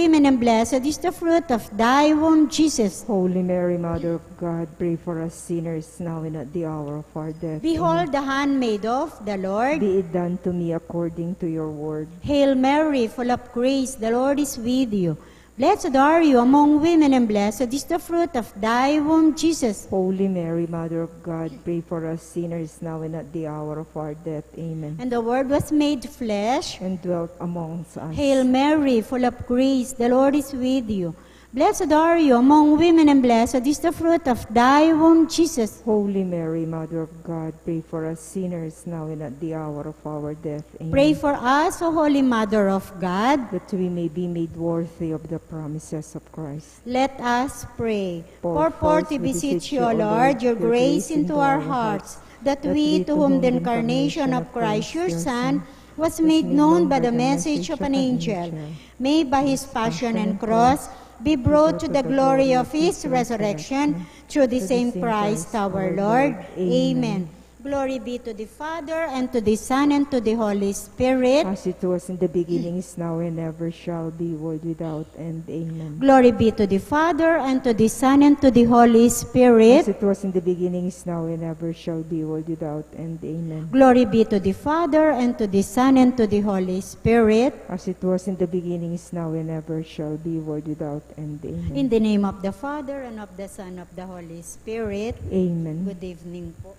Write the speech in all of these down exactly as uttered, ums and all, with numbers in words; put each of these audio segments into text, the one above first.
women, and blessed is the fruit of thy womb, Jesus. Holy Mary, Mother of God, pray for us sinners, now and at the hour of our death. Behold, amen, the handmaid of the Lord. Be it done to me according to your word. Hail Mary, full of grace, the Lord is with you. Blessed are you among women, and blessed is the fruit of thy womb, Jesus. Holy Mary, Mother of God, pray for us sinners, now and at the hour of our death. Amen. And the Word was made flesh and dwelt amongst us. Hail Mary, full of grace, the Lord is with you. Blessed are you among women, and blessed is the fruit of thy womb, Jesus. Holy Mary, Mother of God, pray for us sinners, now and at the hour of our death. Amen. Pray for us, O Holy Mother of God, that we may be made worthy of the promises of Christ. Let us pray. Pour forth, we beseech you, O Lord, your grace into our hearts, that we, to whom the incarnation of Christ, your Son, was made known by the message of an angel, may by his passion and cross be brought to the glory of his resurrection, through the same Christ our Lord. Amen. Glory be to the Father, and to the Son, and to the Holy Spirit. As it was in the beginning, is now, and ever shall be, world without end. Amen. Glory be to the Father, and to the Son, and to the Holy Spirit. As it was in the beginning, is now, and ever shall be, world without end. Amen. Glory be to the Father, and to the Son, and to the Holy Spirit. As it was in the beginning, is now, and ever shall be, world without end. Amen. In the name of the Father, and of the Son, of the Holy Spirit. Amen. Good evening po.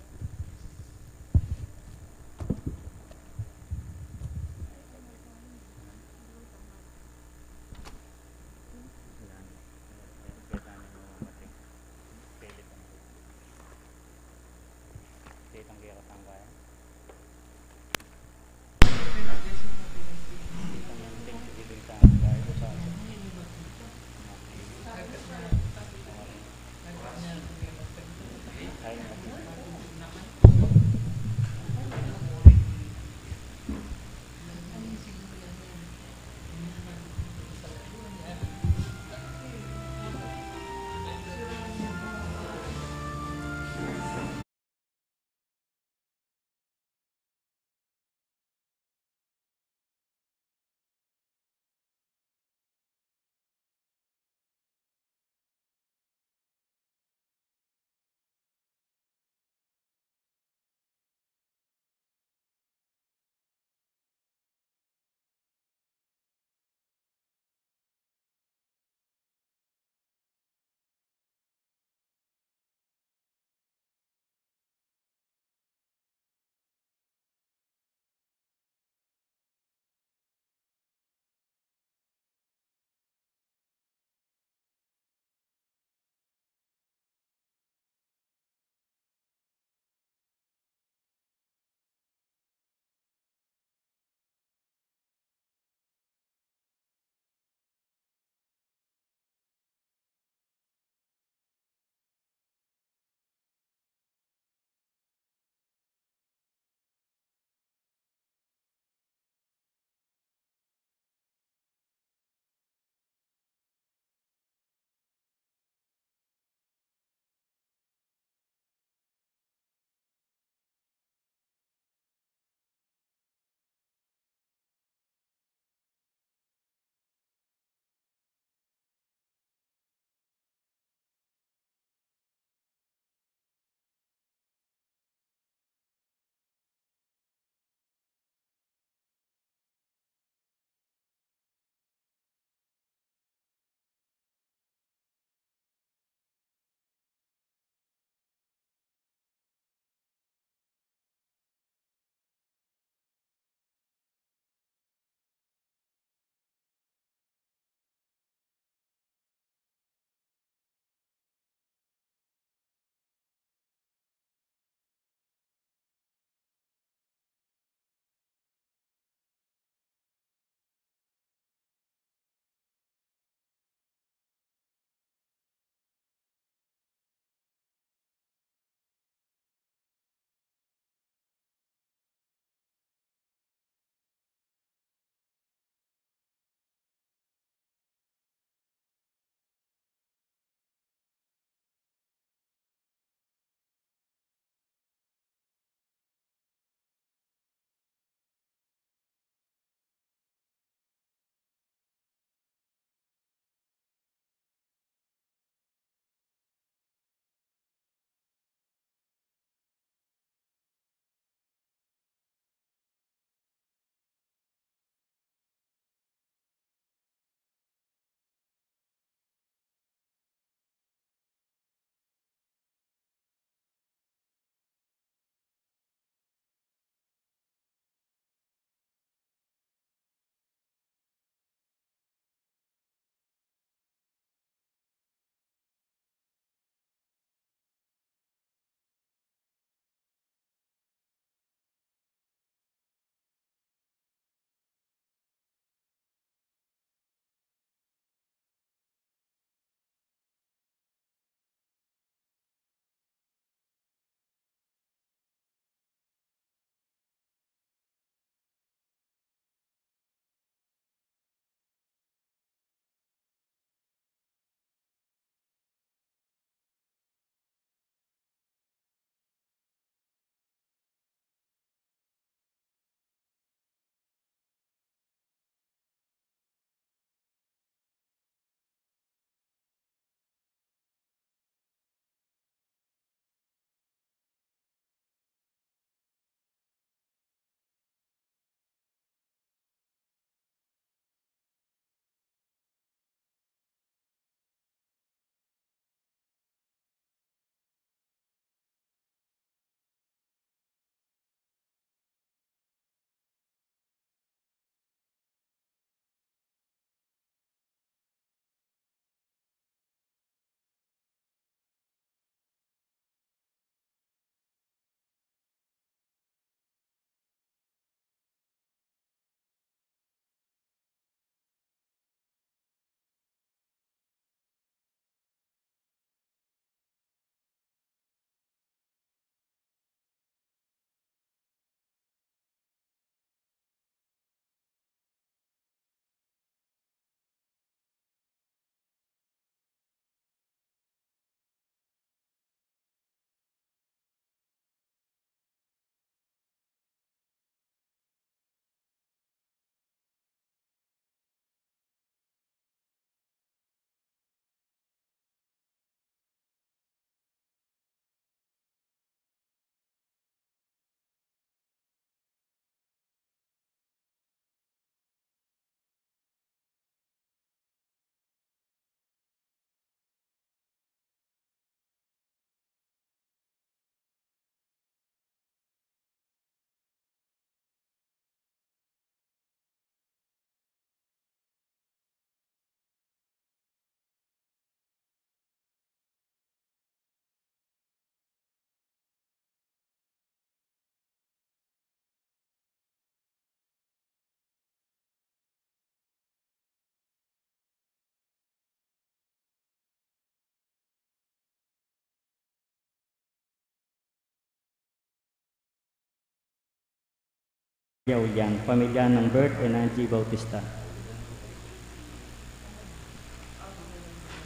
Ulian, pamilya nang Bert and Angie Bautista.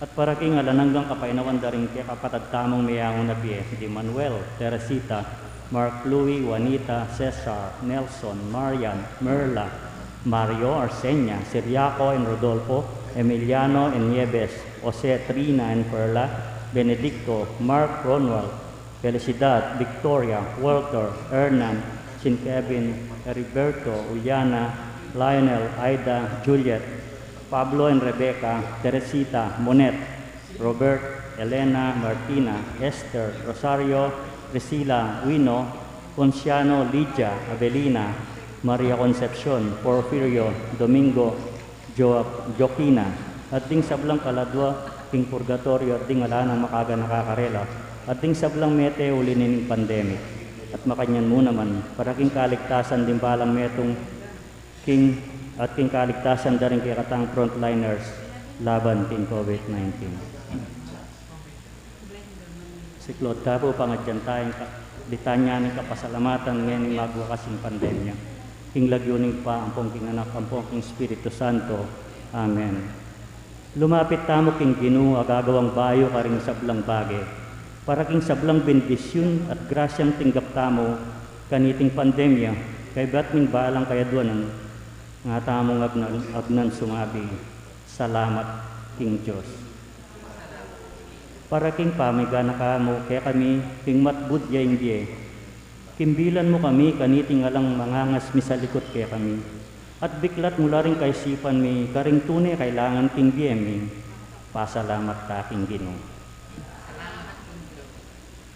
At para king alang anggang kapaynawan da ring kekapatad tamung meyaun a bie, di Manuel, Teresita, Mark, Louie, Juanita, Cesar, Nelson, Marian, Merla, Mario, Arsenia, Siriaco and Rodolfo, Emiliano and Nieves, Jose, Trina and Perla, Benedicto, Mark, Ronald, Felicidad, Victoria, Walter, Hernan, Sin Kevin, Heriberto, Uliana, Lionel, Aida, Juliet, Pablo and Rebecca, Teresita, Monet, Robert, Elena, Martina, Esther, Rosario, Priscila, Wino, Ponciano, Lydia, Avelina, Maria Concepcion, Porfirio, Domingo, Jo-, Jokina, at ding sablang kaladua king purgatoryo, at ding ala nang makaganaka karela, at ding sablang mete uli ning pandemic. At makanyan mu naman, para king kaligtasan ding balang metung king, at king kaligtasan da ring kekatang frontliners laban king COVID nineteen. Siklaud ta pu pangadyan taya ing ka-, litanya ning kapasalamatan ngening magwakas ing pandemya. King lagyu ning Ibpa, ampon king Anak, ampon king Espiritu Santo. Amen. Lumapit tamu king Ginu a gagawang bayu karing sablang bage, para king sablang bendisyun at grasyang tinggap tamu kaniting pandemya, kaybat ning balang kayaduanan, nga tamung agnan, agnan sumabi, "Salamat king Dios." Para king pamiganaka mu kekami, king matbud ya ing bie, kimbilan mu kami kaniting alang mangangas misalikut kekami, at biklat mu la ring kaisipan mi karing tune kailangan king bie mi. Pasalamat ta king Ginu.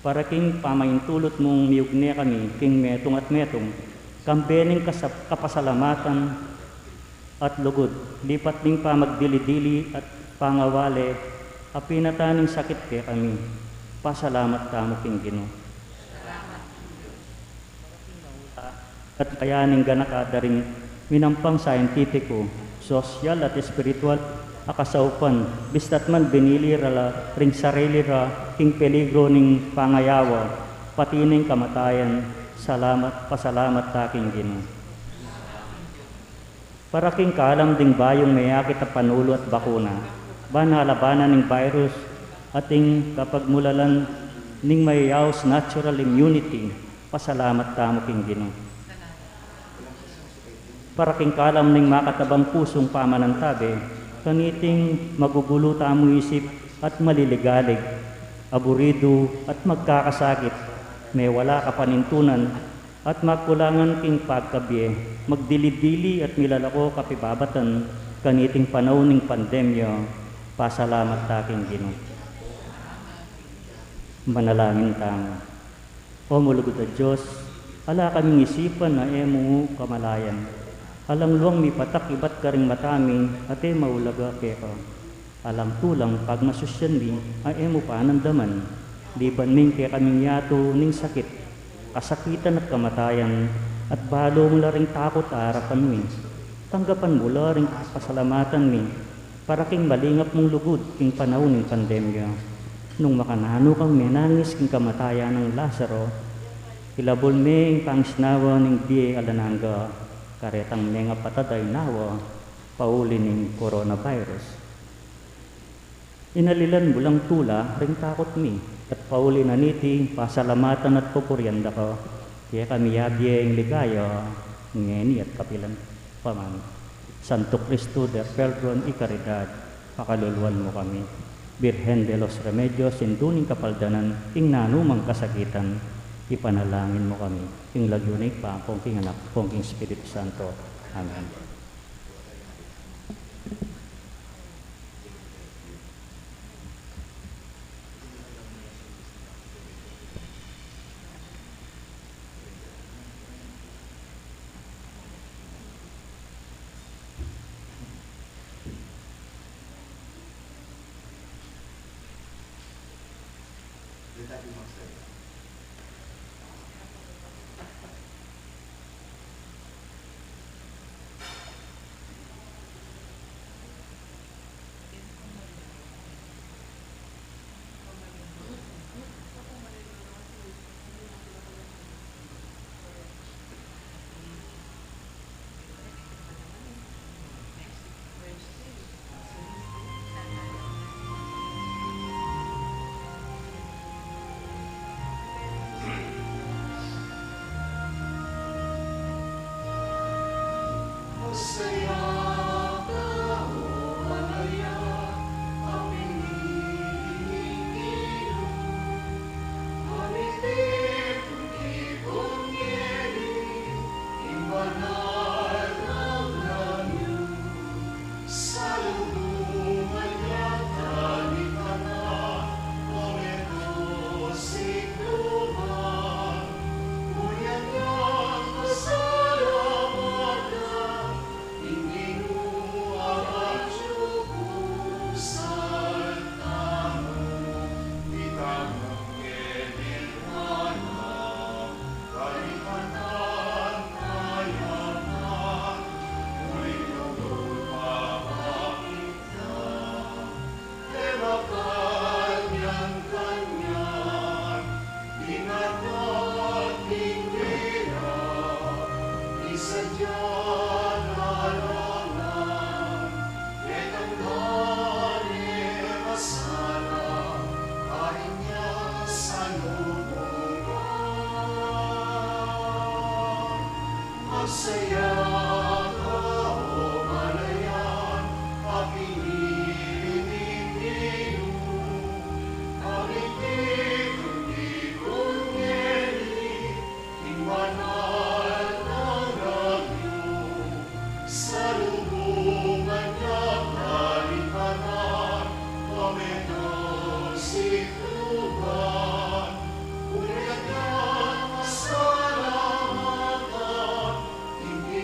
Para king pamaintulut mung miugne kami king metung at metung, kambe ning kasap-, kapasalamatan at lugud, lipat ning pamagdili-dili at pangawale, a pinata ning sakit kekami. Pasalamat tamu king Ginu. At kaya ning ganaka da ring minampang scientifico, sosyal at espiritual a kasaupan, bista't man binili ra la ring sarili ra king peligro ning pangayawa, pati ning kamatayan. Salamat, pasalamat ta king Ginu. Para king kalam ding bayung meyakit a panulu at bakuna, ban alabanan ning virus at ing kapagmulalan ning mayayaus natural immunity, pasalamat tamu king Ginu. Para king kalam ning makatabang pusung pamanantabe, kaniting magugulu tamu isip at maliligalig, aburidu at magkakasakit, mewala kapanintunan, at magkulangan king pagkabie, magdili-dili at milalako kapibabatan kaniting panaun ning pandemya, pasalamat ta king Ginu. Manalangin tamu. O malugud a Dios, ala kaming isipan a e mu kamalayan. Alang luang mipatak ibat karing mata mi at e maulaga keka. Alang tulang pagmasusyan mi a e mu panandaman, liban ming kekaming yatu ning sakit, kasakitan at kamatayan, at balu mu la ring takut a arapan mi. Tanggapan mu la ring pasalamatan mi, para king malingap mung lugud king panaun ning pandemya. Nung makananu kang menangis king kamatayan nang Lazaro, ilabul me ing pangisnawa ning bie alang angga, karetang mengapatad a inawa, pauli ning coronavirus. Inalilan mu lang tula ring takut mi, at pauli na niti, pasalamatan at pupurian da ka. Kekami yabie ing ligaya, ngeni at kapilan pa man. Santo Cristo del Perdon y Caridad, pakaluluan mu kami. Virgen de los Remedios, indu ning kapaldanan, ing nanumang kasakitan, ipanalangin mu kami. King lagyu ning Ibpa, ampon king Anak, ampon king Espiritu Santo. Amen. Saya ka o malayan a pinili mi, pamitikun-tikun ngeni king banal nang lagyu. Salubungan ya ka ning banal a metung sikluban. Ulit ya pasalamatan king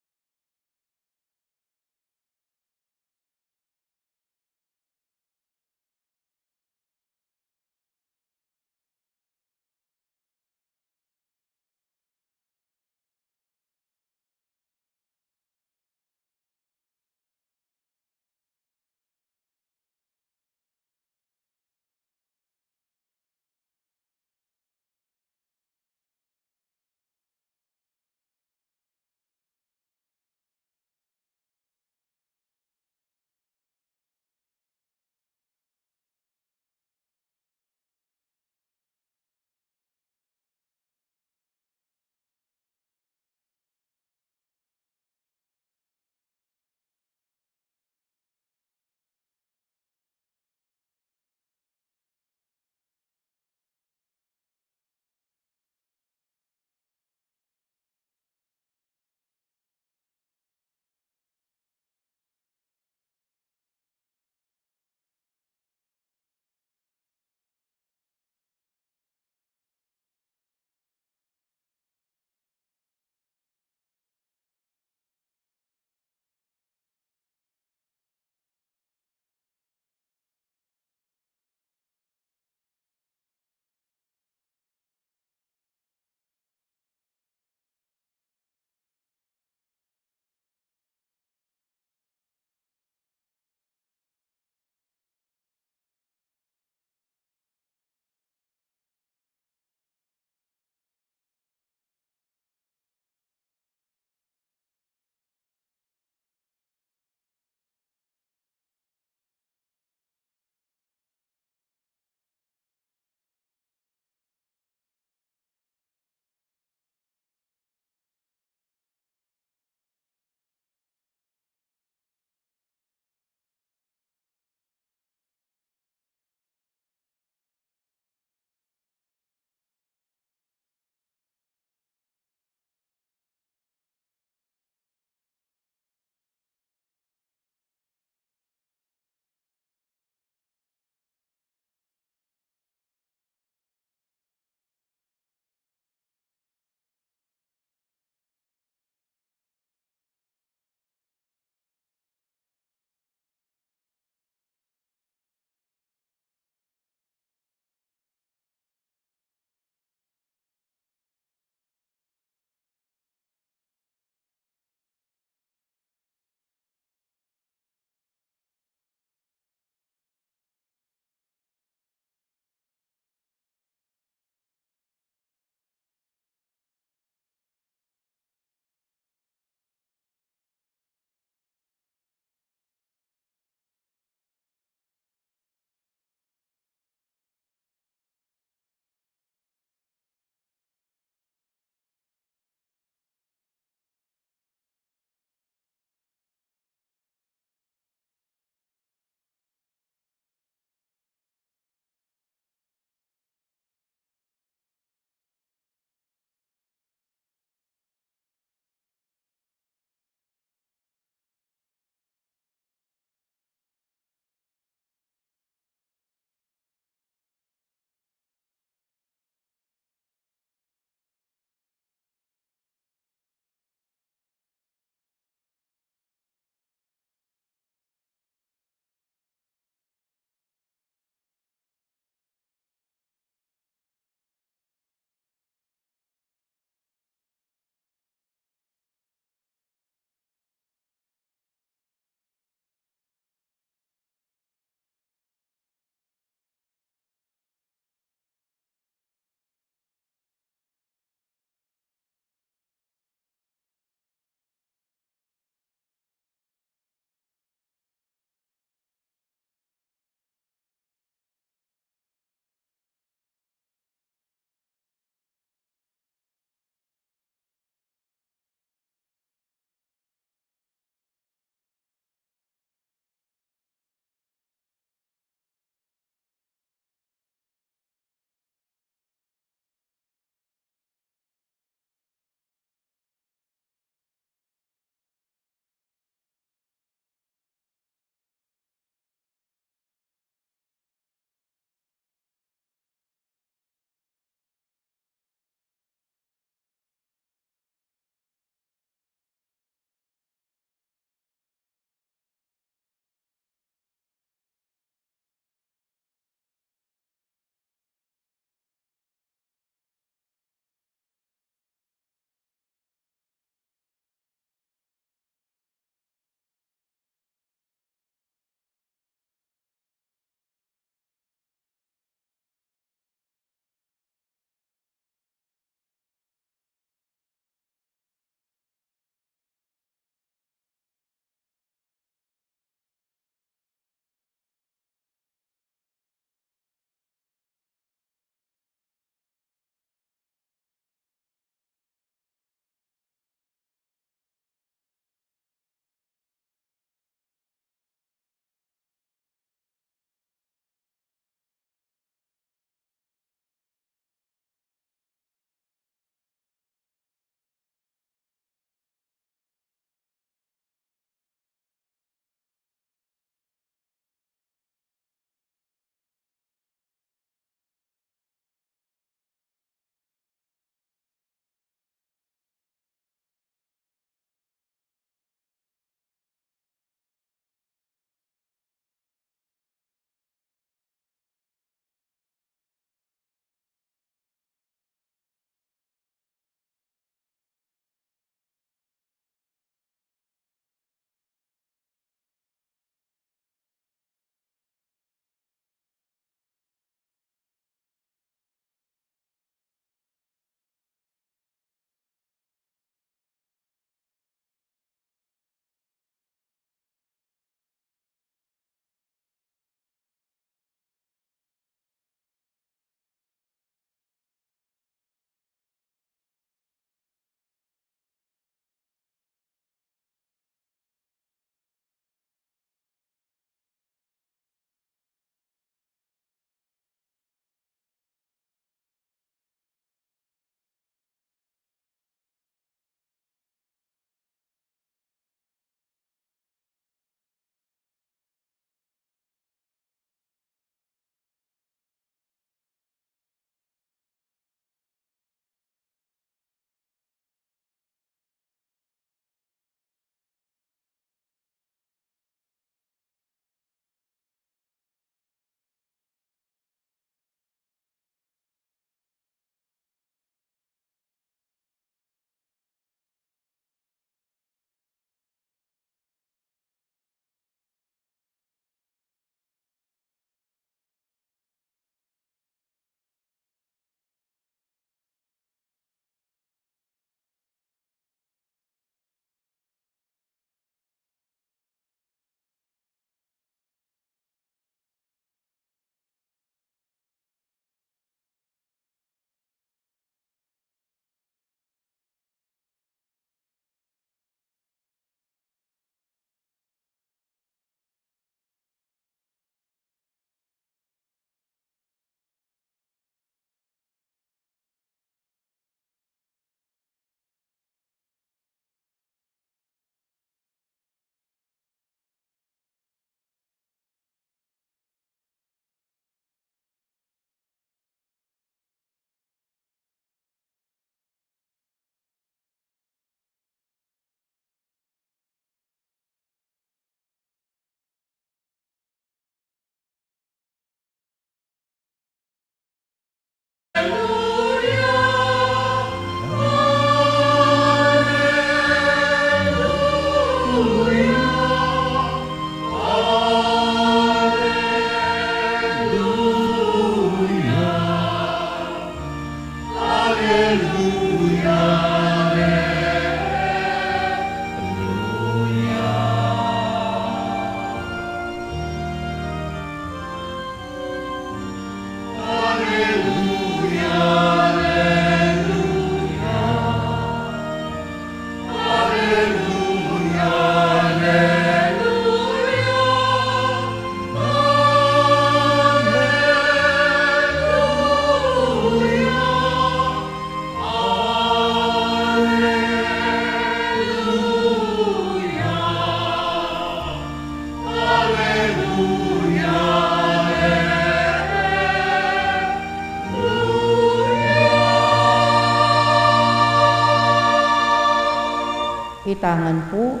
Ita ngan pu,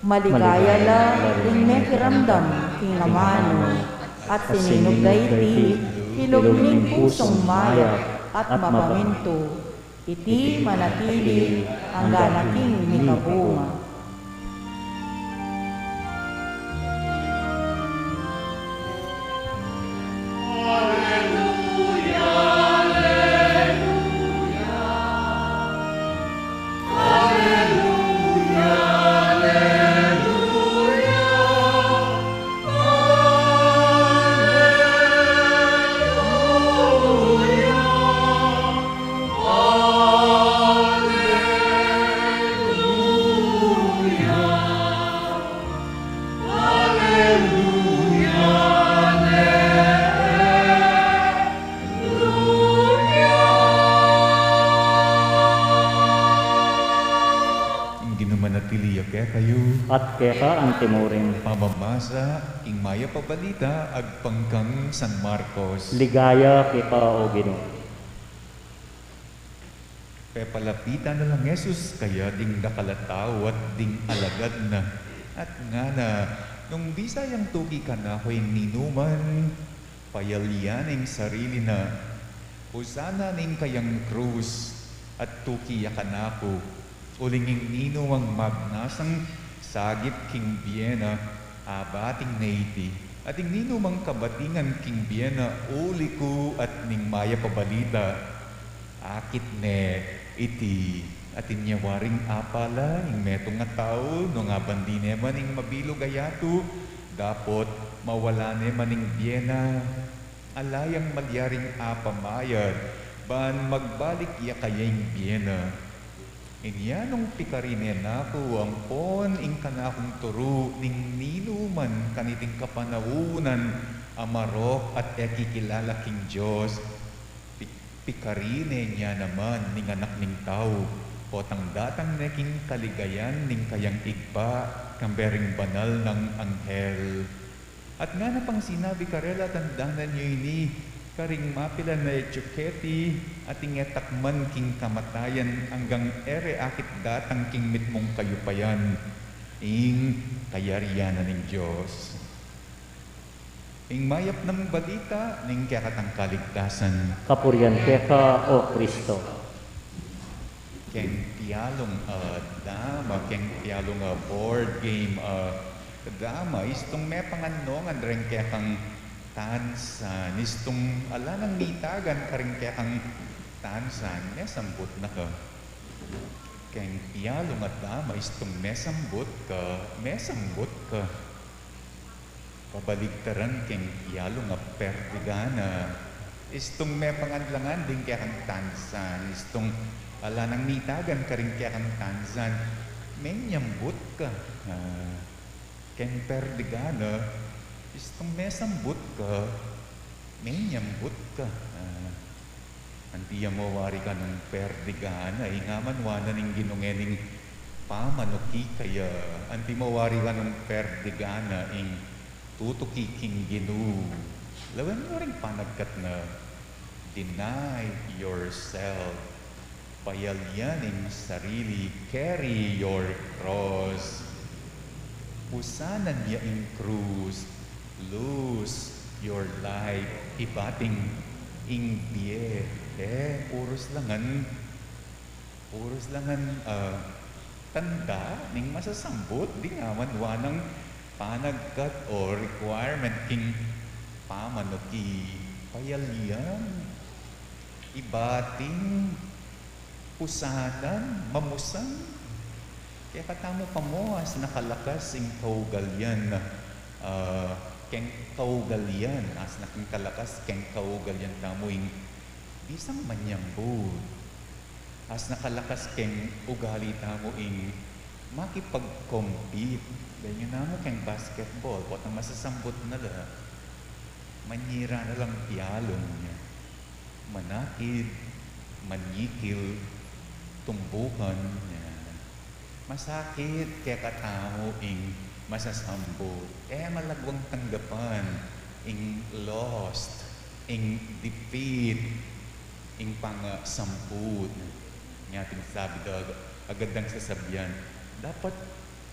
maligaya la ring mekiramdam king amanu, at sininug da iti king lub ning pusung mayap at mapamintu. Iti manatili anggang king mikabunga. Ing Ginu manatili ya kekayu. At keka antimurin. Pamamasa king Mayap a Balita agpang kang San Marcos. Ligaya keka, O Ginu. Pepalapitan na lang Jesus kaya ding dakal a tau at ding alagad na, at ngana, nung bisa yang tuki kanaku ing ninuman, payalyan ne ing sarili na, usan na ing kayang krus, at tuki ya kanaku. Uling ing ninumang magnasang sagip king bie na, abating ne iti. At ing ninumang kabatingan king bie na, uli ku at ning Mayap a Balita, akit ne iti. At inya waring apala ing metung a tau, nung abandi ne man ing mabilug a yatu, dapot mawala ne man ing bie na, ala yang malyaring apamayad, ban magbalik ya kaya ing bie na. Inya nung pikari ne naku ampon ing kanakung turu ning ninuman kaniting kapanaunan a marok at e kikilala king Dios, pi-, pikari ne nia naman ning Anak ning Tau, potang datang ne king kaligayan ning kayang Ibpa, kambe ring banal nang anghel. At ngana pang sinabi karela, tandanan yu ini, karing mapilan a e tsuketi, ating e takman king kamatayan, anggang e re akit datang king mitmung kayupayan, ing kayarian na ning Dios. Ing Mayap nang Balita ning kekatang kaligtasan. Kapurian keka, O Kristo. Keng pialung a dama, keng pialung a board game a dama, istung mepangannongan reng kekang tansan, istung ala nang mitagan karing kekang tansan, mesambut na ka. Keng pialung a dama, istung mesambut ka, mesambut ka. Kabaligtaran keng pialung a perdigana. Istung mepanganlangan ding kekang tansan, istung ala nang mitagan karing kekang tansan, menyambut ka. Ah, keng perdigana, istung mesambut ka, menyambut ka. Ah, anti ya mo wari kanung perdigana, ing aman wanan ning Ginu ngening pamanuki kaya, anti mo wari kanung perdigana ing tutuki king Ginu. Lawen mo ring panagkat na, deny yourself. Payalyan ing sarili, carry your cross. Pusanan ya ing krus, lose your life. Ibat ing bie, e, purus la ngan, purus la ngan, ah, tanda ning masasambut, ding aman wanan panagkat o requirement king pamanuki. Payalyan, ibat ing, pusanan, mamusan. Kekatamu pa mo, asna kalakas ing kaugalyan, ah, keng kaugalyan, asna keng kalakas keng kaugalyan tamu ing bisang manyambut. Asna kalakas keng ugali tamu ing makipag-compete. Ganyan namu keng basketball, potang masasambut na la, manyira na lang pialung, manakit, manyikil, tumbukan, masakit kekatamu ing Masasambut. E malagwang tanggapan ing lost, ing defeat, ing pangasambut. Nya ating sabi da, agad dang sasabian, dapat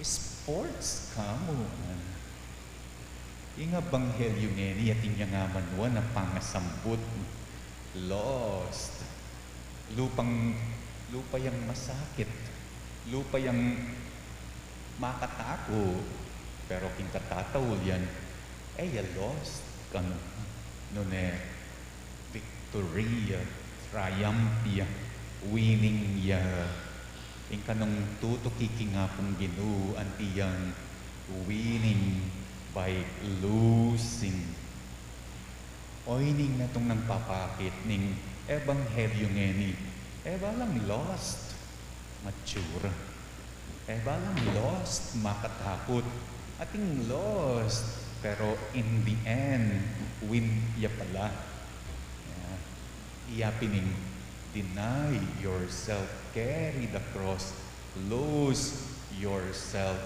sports ka mu. Ing ebanghelyo ngeni atin yang amanuan a pangasambut. Lost. Lupang, lupa yang masakit. Lupa yang makataku. Pero king katataulian, e ya lost kanu. Nune victory ya, triumph ya, winning ya. Ing kanung tutuki king Apung Ginu, anti yang winning by losing. O ining metung nang papakit ning ebanghelyo ngeni, e balang lost, mature. E balang lost, makatakut. Ating lost, pero in the end, win ya pala. Ya. Iya pin ing deny yourself, carry the cross, lose yourself.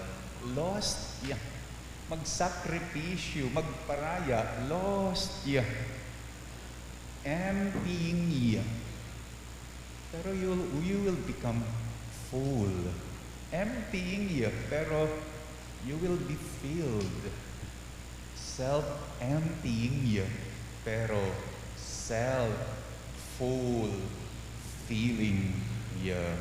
Lost ya. Magsakripisyo, magparaya, lost ya. Emptying ya. Pero you, you will become full. Emptying ya, pero you will be filled. Self-emptying ya, pero self-full feeling ya.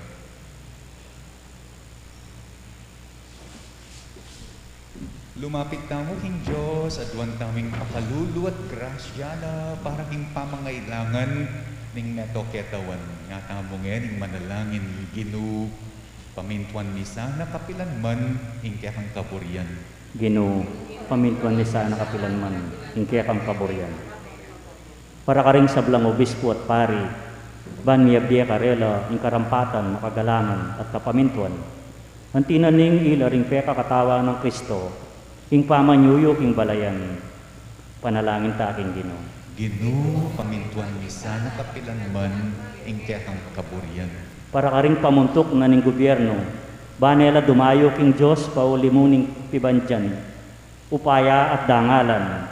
Lumapit tamu king Dios, aduan tamu ing pakalulu at grasya na para king pamangailangan ning meto ketawan. Nga tamu ngeni ing manalangin, Ginu, pamintuan mi sana kapilan man ing kekang kaburian. Ginu, pamintuan mi sana kapilan man ing kekang kaburian. Para karing sablang obispo at pari, ban miyabie karela ing karampatan, makagalangan at kapamintuan. Anti na ning ila ring pekakatawan nang Kristo, ing pamanyuyu king balayan, panalangin ta king Ginu. Ginu, pamintuan mi sana kapilan man ing kekang kaburian. Para karing pamuntuk na ning gubyernu, ban e la dumayu king Dios pauli mu ning pibandian, upaya at dangalan.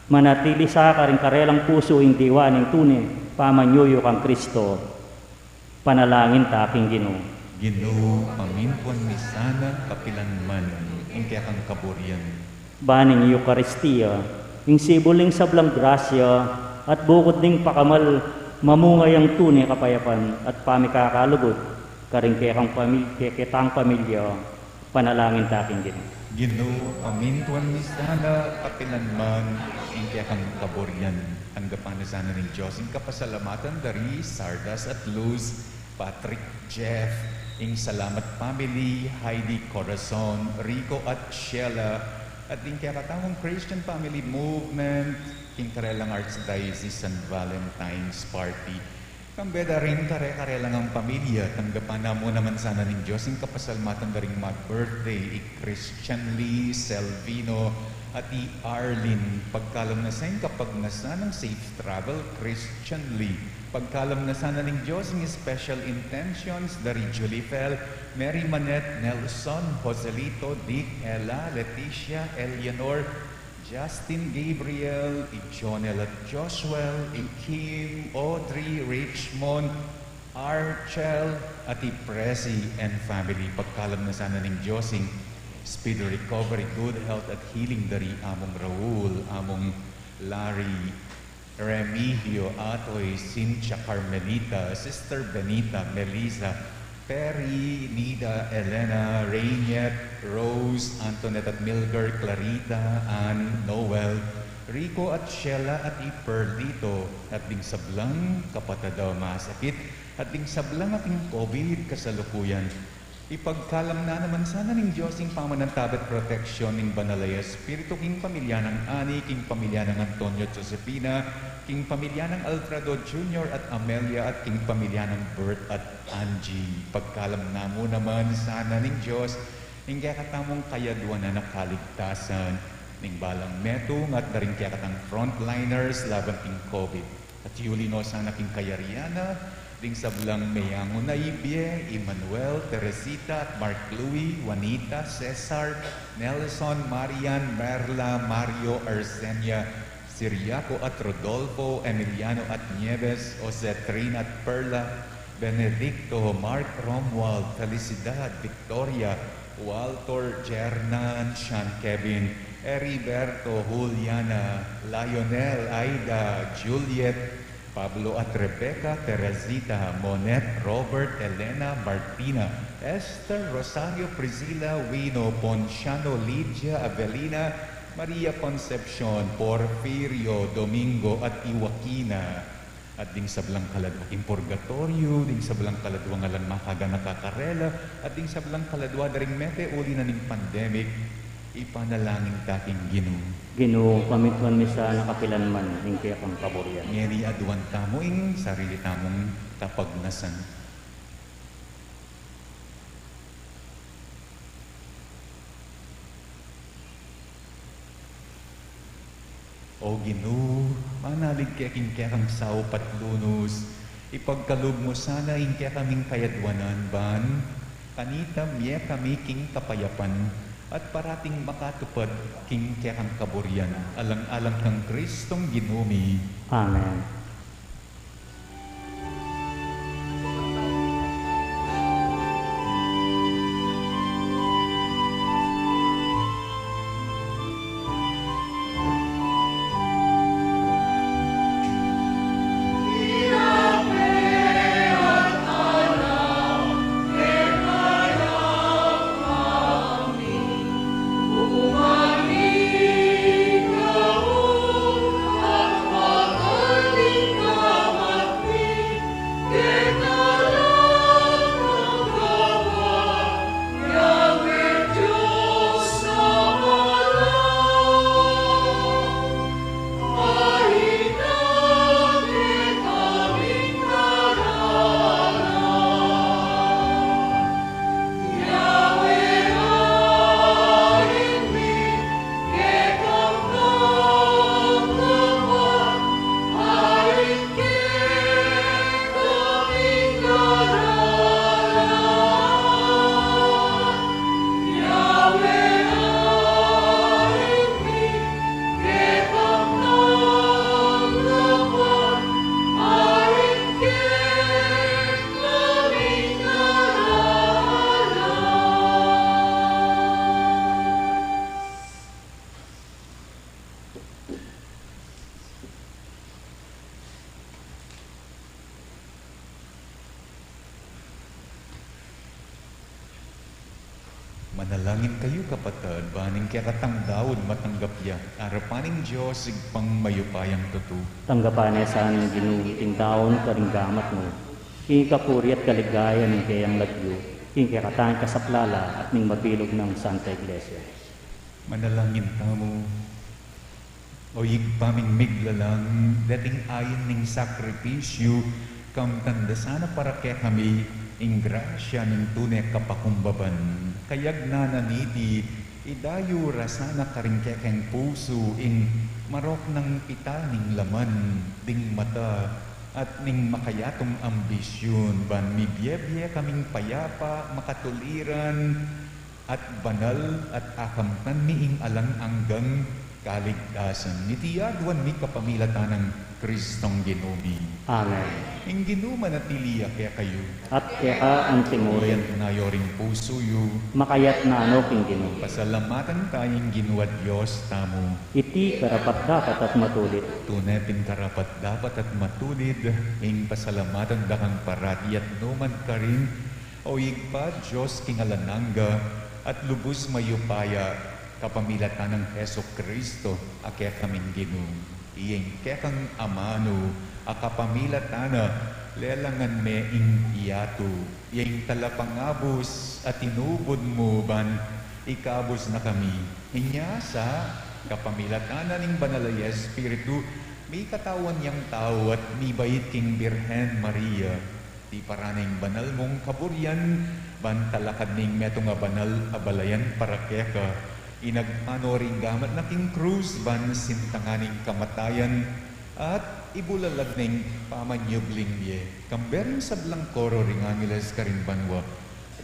Manatili sa karing karelang pusu ing diwa ning tune pamanyuyu kang Kristo. Panalangin ta king Ginu. Ginu, pamintuan mi sana kapilan man ing kekang kaburian. Ban ing Eukaristia, ing sibul ning sablang grasya, at bukud ning pakamal, mamunga yang tune kapayapan at pamikakalugud karing kekang pamil-, keketang pamilya. Panalangin ta king Ginu. Ginu, pamintuan mi sana kapilan man ing kekang kaburian. Tanggapan na sana ning Dios ing kapasalamatan da ri Sardas at Luz, Patrick, Jeff, ing Salamat family, Heidi, Corazon, Rico at Sheila, at ing kekatamung Christian Family Movement, king karelang Archdiocese San Valentine's Party. Kambe da ring kare-kare lang a pamilya, tanggapan na mu naman sana ning Dios ing kapasalamatan da ring mag-birthday, i Christian Lee, Selvino, at i Arlene. Pagkalam na sa ing kapagnasan nang safe travel, Christian Lee. Pagkalam na sana ning Dios ing special intentions da ri Julifel, Mary Manette, Nelson, Joselito, Dick, Ella, Leticia, Eleanor, Justin, Gabriel, i Jonel at Joshua, i Kim, Audrey, Richmond, Archel, at i Presi and family. Pagkalam na sana ning Dios ing speedy recovery, good health at healing da ri Among Raul, Among Larry, Remigio, Atoy, Cynthia, Carmelita, Sister Benita, Melissa, Perry, Nida, Elena, Rainier, Rose, Antoinette at Milger, Clarita, Ann, Noel, Rico at Sheila at i Perlito, at ding sablang kapatad a masakit, at ding sablang ating COVID kasalukuyan. Ipagkalam na naman sana ning Dios ing pamanantabe at proteksyon ning Banal a Espiritu king pamilya nang Ani, king pamilya nang Antonio at Josefina, king pamilya nang Alfredo Junior at Amelia, at king pamilya nang Bert at Angie. Pagkalam na mu naman sana ning Dios ing kekatamung kayaduanan a kaligtasan ning balang metung at da ring kekatang frontliners laban king COVID. At yuli no sana king kayarian na, Ding sablang meyangu na ibie, Emmanuel, Teresita, at Mark Louis, Juanita, Cesar, Nelson, Marian, Merla, Mario, Arsenia, Siriaco at Rodolfo, Emiliano at Nieves, Jose, Trina at Perla, Benedicto, Mark, Romuald, Felicidad, Victoria, Walter, Jernan, Sean, Kevin, Heriberto, Juliana, Lionel, Aida, Juliet, Pablo at Rebecca, Teresita, Monet, Robert, Elena, Martina, Esther, Rosario, Priscilla, Wino, Ponciano, Lydia, Avelina, Maria Concepcion, Porfirio, Domingo, at Iwakina. At ding sablang kaladwa king purgatoryo, ding sablang kaladwa nga lang makaganaka karela, at ding sablang kaladwa da ring mete uli na ning pandemic, ipanalangin ta king Ginu. Ginu, pamituan mi sa na kapilan man ing kekang kaburian. Ngeni aduan tamu ing sarili tamung kapagnasan. O Ginu, manalig ke king kekang saup at lunus, ipagkalub mu sana ing kekaming kayadwanan ban kanita mie kami king kapayapan at parating makatupad king kekang kaburian. Alang-alang kang Kristong Ginu mi. Amen. Manalangin kayu, kapatad, ban ing kekatang daun matanggap ya arapan ning Dios Ibpang mayupayang tutu. Tanggapan ne sa ning Ginu iting daun karing gamat mu, king kapurian at kaligayan ning keyang lagyu, king kekatang kasaplalan at ning mabilug nang Santa Iglesia. Manalangin tamu. O Ibpa ming miglalang, deting ain ning sakripisyu, kamtan da sana para kekami ing grasya ning tune kapakumbaban. Kayagnan na niti, idayu ra sana karing kekeng pusu ing marok nang pital ning laman, ding mata, at ning makayatung ambisyun, ban mibie-bie kaming payapa, makatuliran, at banal, at akamtan mi ing alang anggang kaligtasan. Iti aduan mi kapamilatan nang Kristong Ginu mi. Amen. Ing Ginu manatili ya kekayu. At keka antimurin. Iyatna yu ring pusu yu. Makayatna no king Ginu. Pasalamatan taya ing Ginu a Dios tamu. Iti karapat-dapat at matulid. Tune pin karapat-dapat at matulid ing pasalamatan da kang parati at nukarin man, O Ibpa, Dios king alang angga, at lubus mayupaya, kapamilatan nang Jesucristo a kekaming Ginu. Iya ing kekang amanu a kapamilatan na, lelangan me ing yatu. Iya ing talapangabus a tinubud mu ban ikabus na kami. Inya sa kapamilatan na ning Banal a Espiritu, mikatawan yang tau at mibait king Birhen Maria. Tiparan na ing banal mung kaburian, ban talakad ning metung a banal a balayan para keka. Inagpang no ring gamat na king krus, ban sintangan ing kamatayan, At ibulalag na ing pamanyubling mie, kambe ring sablang koro ring angeles karin banua.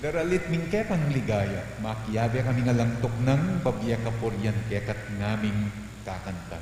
Daralit ming kekang ligaya, makiabe kaming alang tuknang babie kapurian keka at ngaming kakanta.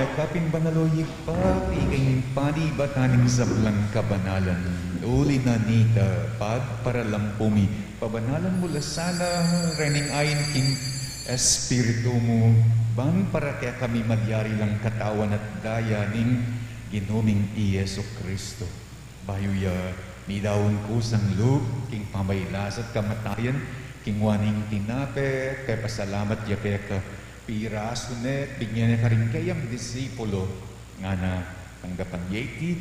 Mekapin banal, o Ibpa, ika ing panibatan ning sablang kabanalan. Uli na nita, pagparalampu mi, pabanalan mu la sana rening ain king Espiritu mu, ban para kekami malyari lang katawan at daya ning Ginu ming i Jesucristo. Bayu ya midaun kusang lub king pamailas at kamatayan, kinua ne ing tinape, pepasalamat ya keka, pirasu ne, binie ne karing keyang disipulo, ngana, tanggapan ye iti,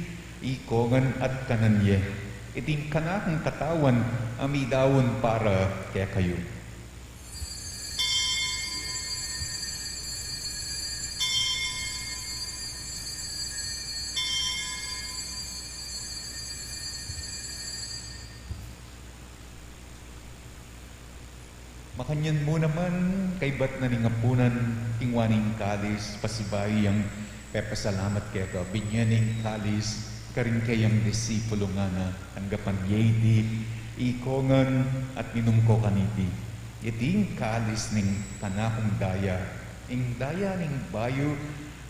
ikongan at kanan ye. Iti ing kanakung katawan a midaun para kekayu. Makanyan mu naman, kaybat na ning apunan, kinua ne ing kalis, pasibayu yang pepasalamat keka, binie ne ing kalis karing keyang disipulo, ngana, tanggapan ye iti, ikongan at minum ko kaniti. Iti ing kalis ning kanakung daya, ing daya ning bayu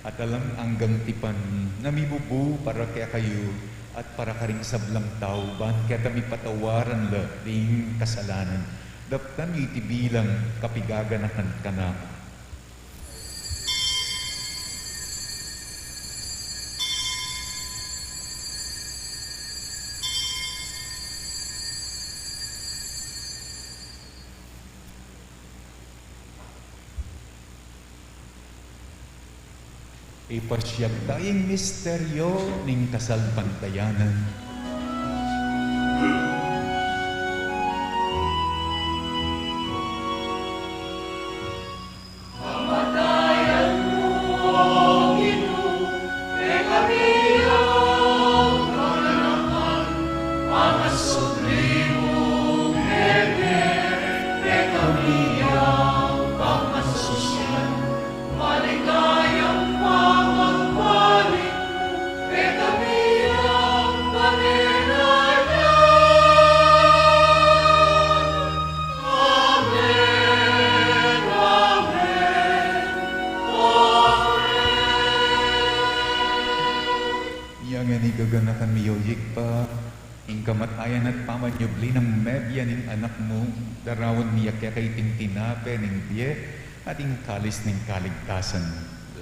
at alang anggang tipan, na mibubu para kekayu at para karing sablang tau, ban keta mipatawaran la ding kasalanan. Daptan yu iti bilang kapigaganakan kanaku. Ipasiag taya ing misteryo ning kasalpantayanan. Iya ngeni gaganakan mi, o Ibpa, ing kamatayan at pamanyubli nang mebie ning Anak mu, daraun mi ya keka iting tinape ning bie at ing kalis ning kaligtasan.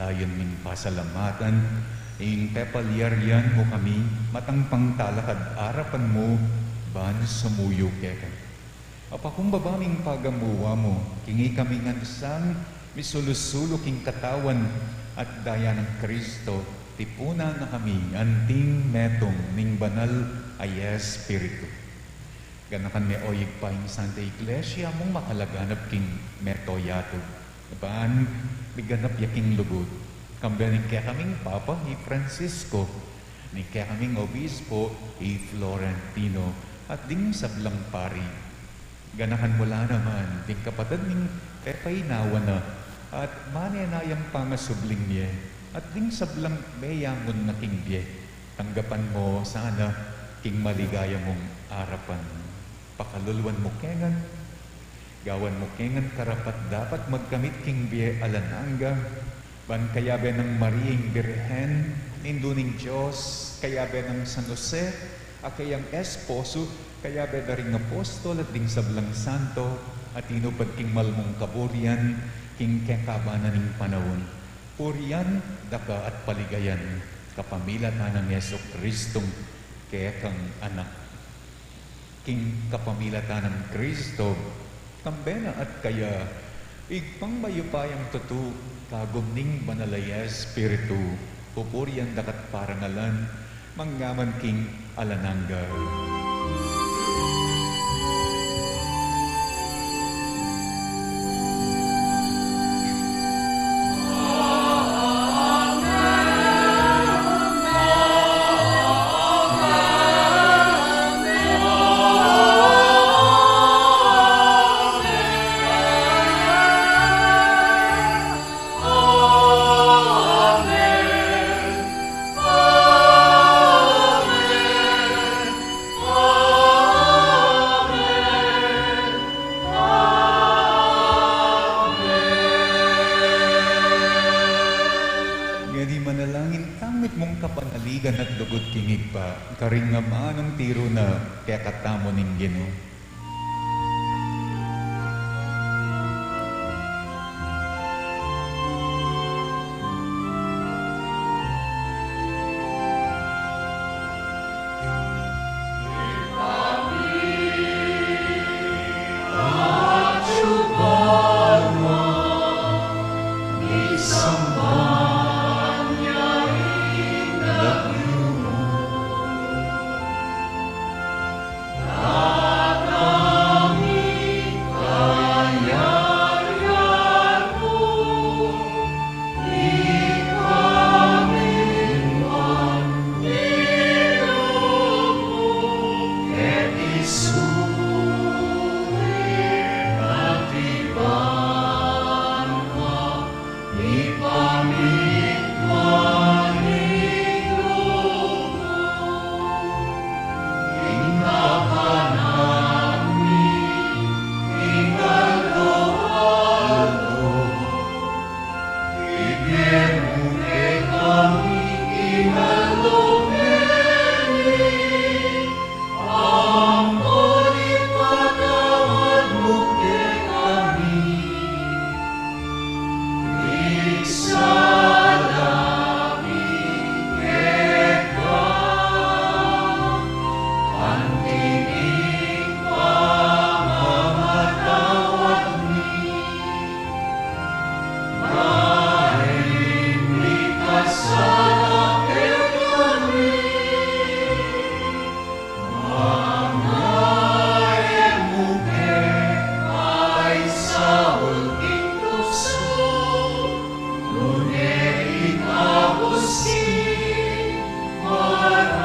Layun ming pasalamatan ing pepalyarian mu kami, matang pang talakad arapan mu, ban sumuyu keka. Apakumbaba ming pagamuan mu, king ikami ngan sang misulu-sulu king katawan at daya nang Kristo, tipunan na kami anting metung ning Banal a Espiritu. Ganakan me, o Ibpa, ing Santa Iglesia mung makalaganap king mabilug a yatu, ban miganap ya king lugud. Kambe ning kekaming Papa, i Francisco, Ning kekaming obispo i Florentino at ding sablang pari. Ganakan mu la naman ding kapatad ming pepainawa na at manenayang pangasubling mie at ding sablang meyangun na king bie. Tanggapan mu sana king maligaya mung arapan. Pakaluluan mu kengan, gawan mu kengan karapat-dapat magkamit king bie alang angga, ban kayabe nang Mariang Birhen, Indu ning Dios, kayabe nang San Jose, a keyang esposo, kayabe da ring apostol at ding sablang santo, a tinupad king mal mung kaburian king kekaban na ning panaun. Purian da ka at paligayan kapamilatan nang Jesucristong kekang Anak. King kapamilatan nang Kristo, kambe na at kaya, Ibpang mayupayang tutu, kagum ning Banal a Espiritu, pupurian da ka't parangalan, mangga man king alang angga. Ngeni manalangin tamu mitmung kapanaligan at lugud king Ibpa, karing amanung tiru na kekatamu ning Ginu. Ampon ipatawad mu kekami ing sala mi keka, anti ing pamamatawad mi karing mikasala kekami. Manga e mu ke paisaul king tuksu, nune ikabus king marok.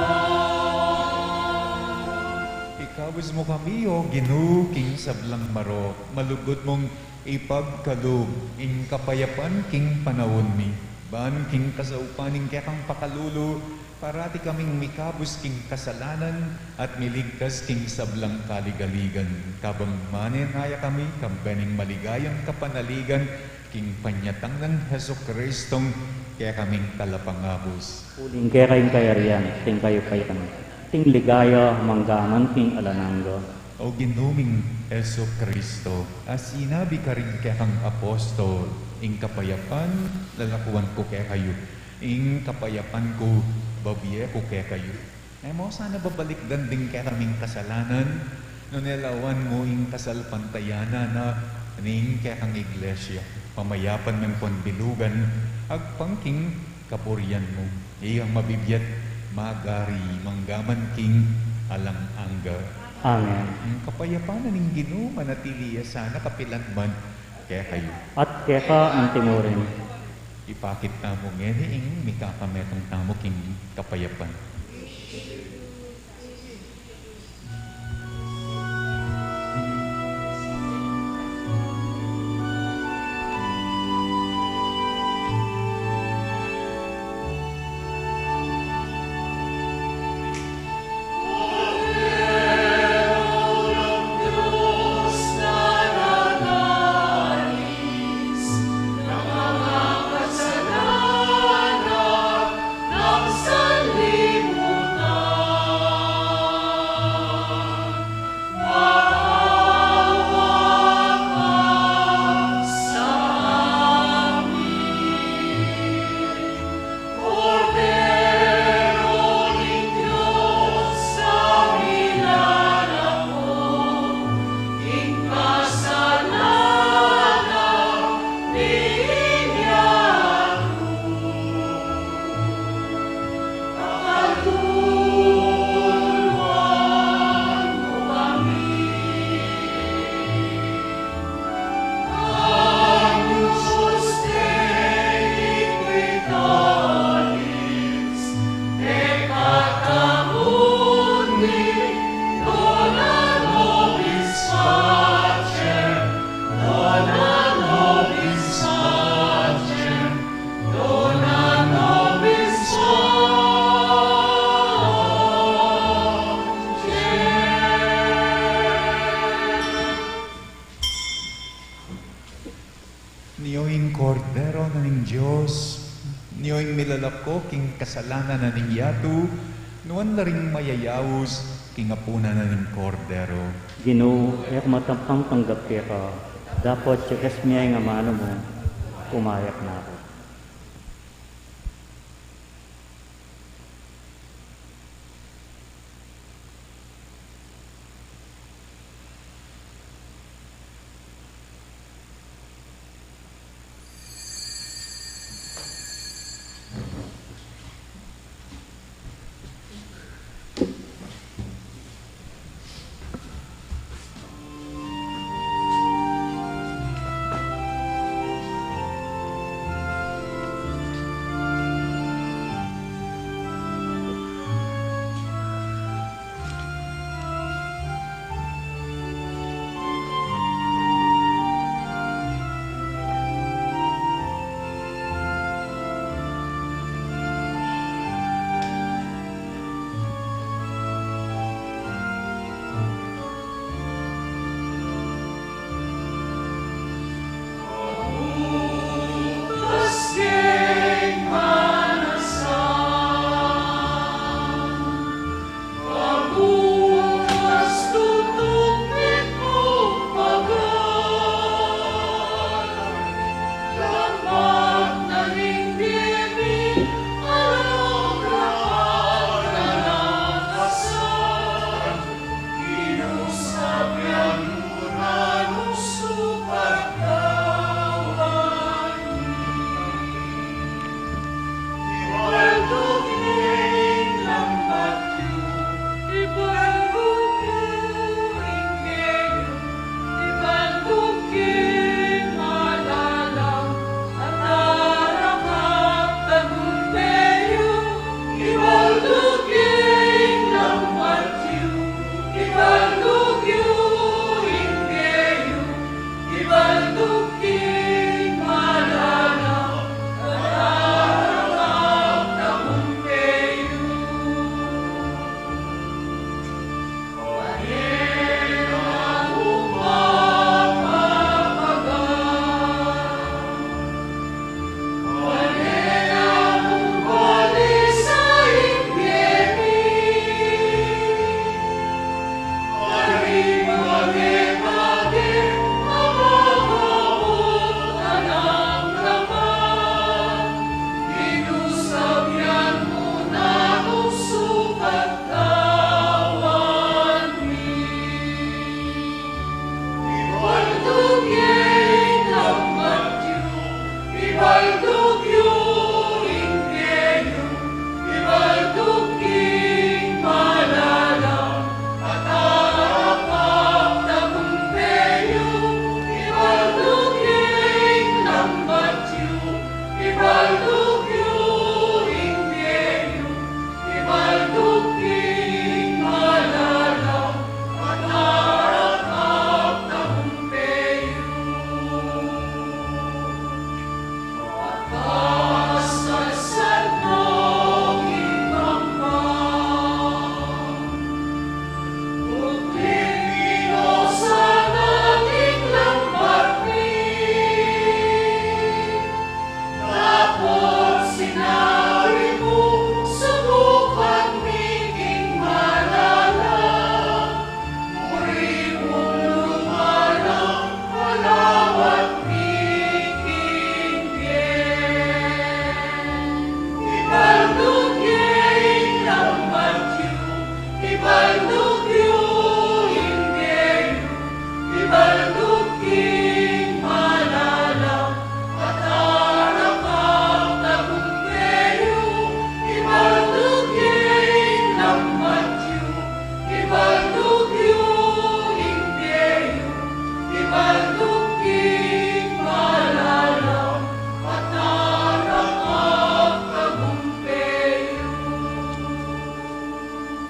Ikabus mu kami, O Ginu, king sablang marok, malugud mung ipagkalub ing kapayapan king panaun mi, ban king kasaupan ning kekang pakalulu, parati kaming mikabus king kasalanan at miligtas king sablang kaligaligan, kabang manenaya kami kambe ning maligayang kapanaligan king panyatang nang Jesucristong kekaming Talapangabus. Uling keka ing kayarian, ing kayupayan, ing ligaya, mangga man king alang angga. O Ginu ming Jesucristo, a sinabi karing kekang apostol, ing kapayapan lalakuan ku kekayu, ing kapayapan ku babie ku kekayu. E mo sana babalikdan ding kekaming kasalanan, nune lawan mu ing kasalpantayanan na ning kekang Iglesia. Pamayapan meng pon bilugan, agpang king kapurian mu. Iyang mabibie at magari mangga man king alang angga. Amen. Ing kapayapan na ning Ginu manatili ya sana kapilan man kekayu. At keka anti murin. Ipakit tamu ngeni ing mikakametung tamu king kapayapan. Nyo ing milalako king kasalanan na ning yatu, nuan la ring mayayaus king apunan na ning Kordero. Ginu, e ku matampang tanggap keka, dapot chekas mi ing amanu mu, kumayap na ku.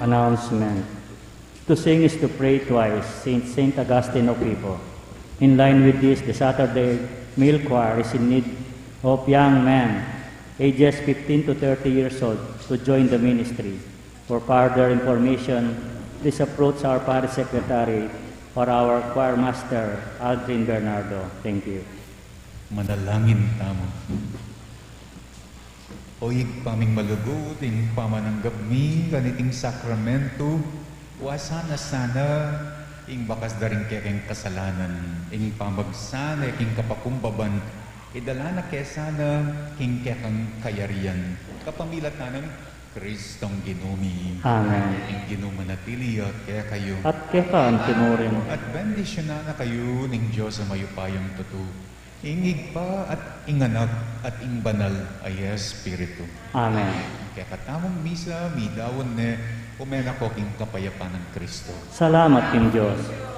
Announcement. To sing is to pray twice, Saint, Saint Augustine of Hippo. In line with this, the Saturday Male Choir is in need of young men ages fifteen to thirty years old to join the ministry. For further information, please approach our parish secretary or our choir master, Aldrin Bernardo. Thank you. Manalangin tamu. O Ibpa ming malugud, ing pamananggap mi kaniting sakramento, wasana sana ing bakas da ring kekeng kasalanan, ing pamagsa na king kapakumbaban, idala na ke sana king kekang kayarian. Kapamilatan nang Kristong Ginu mi. Amen. Ing Ginu manatili ya kekayu. At keka mu rin. At bendisyunan na kayu ning Dios a mayupayang tutu, ing Ibpa at ing Anak at ing Banal a Espiritu. Amen. Kekatamung misa, midaun ne, ume na ko king kapayapan nang Kristo. Salamat king Dios.